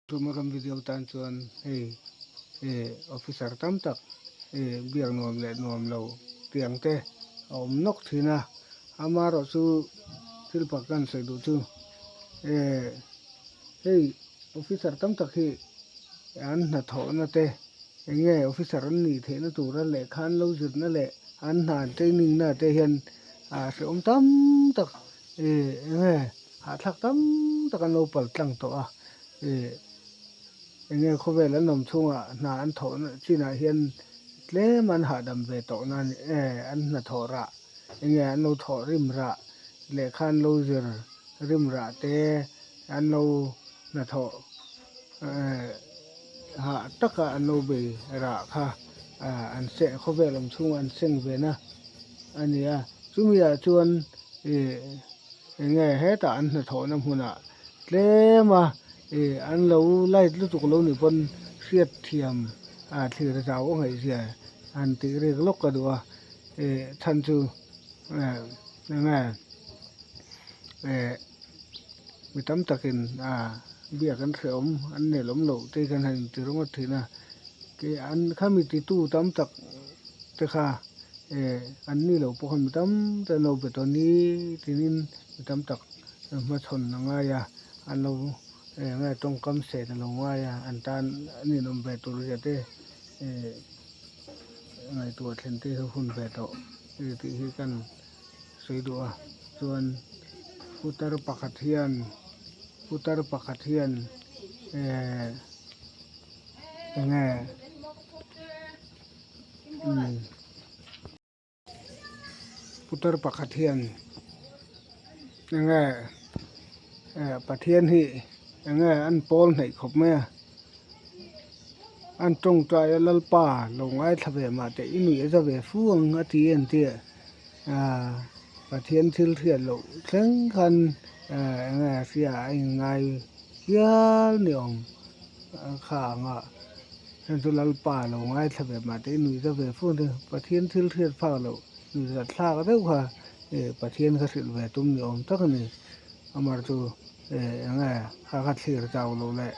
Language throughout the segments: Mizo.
Tuma kan video tan chuan hei eh officer tam tak eh biak nuam leh nuam lo tiang te a awm nawk thin a amaherawh chu thil pakhat kan sawi duh chu eh hei officer tam tak hi an hnathawhna te eng nge officer an nih theihna tura lehkha an lo zirna leh an hna an training na te hian ah hrehawm tam tak eh eng nge hahthlak tam tak an lo pal tlang tawh a eh eng nge khawvel an awm chhungah hna an thawh chinah hian tlem an hahdam ve tawh na a ni eh an hnathawh rah eng nge an lo thawh rim rah lehkha an lo zir rim rah te an lo hnathawh eh hah taka an lo bei rah kha ah an seh khawvel awm chhungah an seng ve na a ni a chumi ah chuan ih eng nge hetah an hnathawhna hmunah tlem a ih an lo light lutuk lo nih pawn hriat thiam ah thlir zau a ngaihzia han tih rik lawk ka duh a ih chhan chu eh eng nge eh mi tam takin ah biak an hrehawm an nelawm loh te khan han inti ringawt thin a ke an khami titu tam tak te kha eh an ni loh pawh khan mi tam tak an lo be tawh ni tinin mi tam tak hmachhawn a ngai a an lo eh nge tawngkam set a lo ngai a an tan an inawm ve tur zia te eh ngaihtuah thlen te hi hun ve tawh tih hi kan sawi duh a chuan putar pakhat hian putar pakhat hian eh enge umm putar pakhat hian enge eh Pathian hi enge an pawl hnaih khawp mai a an tawngtai a Lalpa lo ngaithla ve mah teh i nuih a za ve fu ang a ti an ti a ah Pathian thil hriat loh thleng khan eh enge hria a inngai hial ni awm kha ang a heng chu Lalpa lo ngaithla ve mah teh i nuih za ve fu ang Pathian thil hriat phak loh nuih zat thlak deuh kha eh Pathian kha hrilh ve tum ni awm tak a ni amah chu eh enge kha kha thlir chau loh leh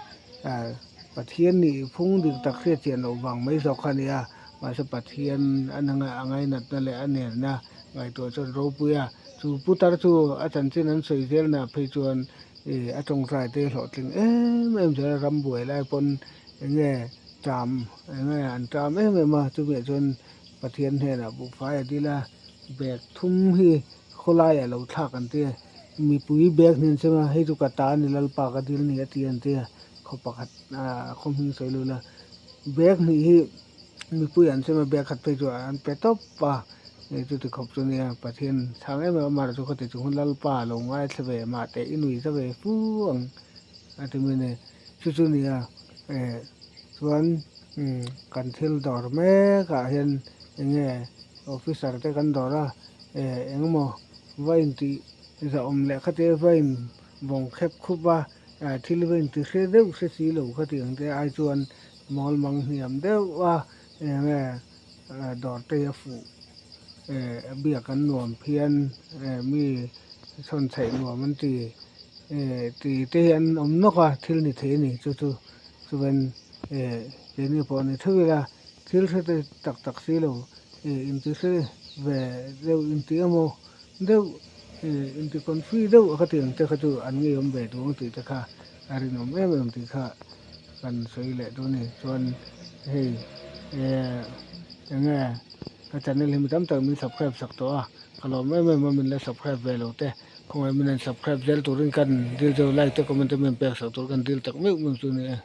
eh Pathian nih phung dik tak hriat chian loh vang mai zawk kha a ni a mahse Pathian a ngainatna leh a nelna ngaihtuah chuan ropui a chu putar chu a chanchin an sawi zelna phei chuan ih a tawngtai te hlawhtling em em zel a ram buai lai pawn enge ṭam enge an ṭam em em a chumi ah chuan Pathian hnenah buhfai a dil a bag thum hi khawlaiah lo thlak an ti a mipui bag hnen cheng a hei chu ka ta a ni Lalpa ka dil ni a ti an ti a khaw pakhat ah khaw hming sawi lo ila bag hnih hi mipui an cheng a bag khat phei chu an pe tawp a hei chuti khawp chu nia Pathian chhang em em a amah chu khawti chung hun Lalpa lo ngaithla ve mah teh i nui za ve fu ang a ti mai a ni chu chu nia eh chuan umm kan thil dawr mek ah hian eng nge officer te kan dawr a eh eng emaw va intih zahawm leh kha te va in vawng khep khup a ah thil va inti hre deuh hre si lo kha tih ang te ai chuan mawl mang hniam deuh a eng nge dawr te hi a fuh eh biak an nuam phian eh mi chhawn chheih nuam an ti eh ti te hi an awm nawk a thil ni thei a ni chu chu chuan eh keini pawh ni theuh ila thil hre te tak tak si lo eh inti hre ve deuh inti emaw deuh eh inti confi deuh a ka ti ang te kha chu an ngeiawm ve duh ang tih te kha a rinawm em em tih kha kan sawi leh dawn a ni chuan hei eh eng nge ka channel hi mi tam tak min subscribe sak tawh a ka lawm em em a min la subscribe ve lo te khawngaih min han subscribe zel turin kan dil cheu like te comment te min pek sak tur kan dil tak meuh meuh chu a ni e.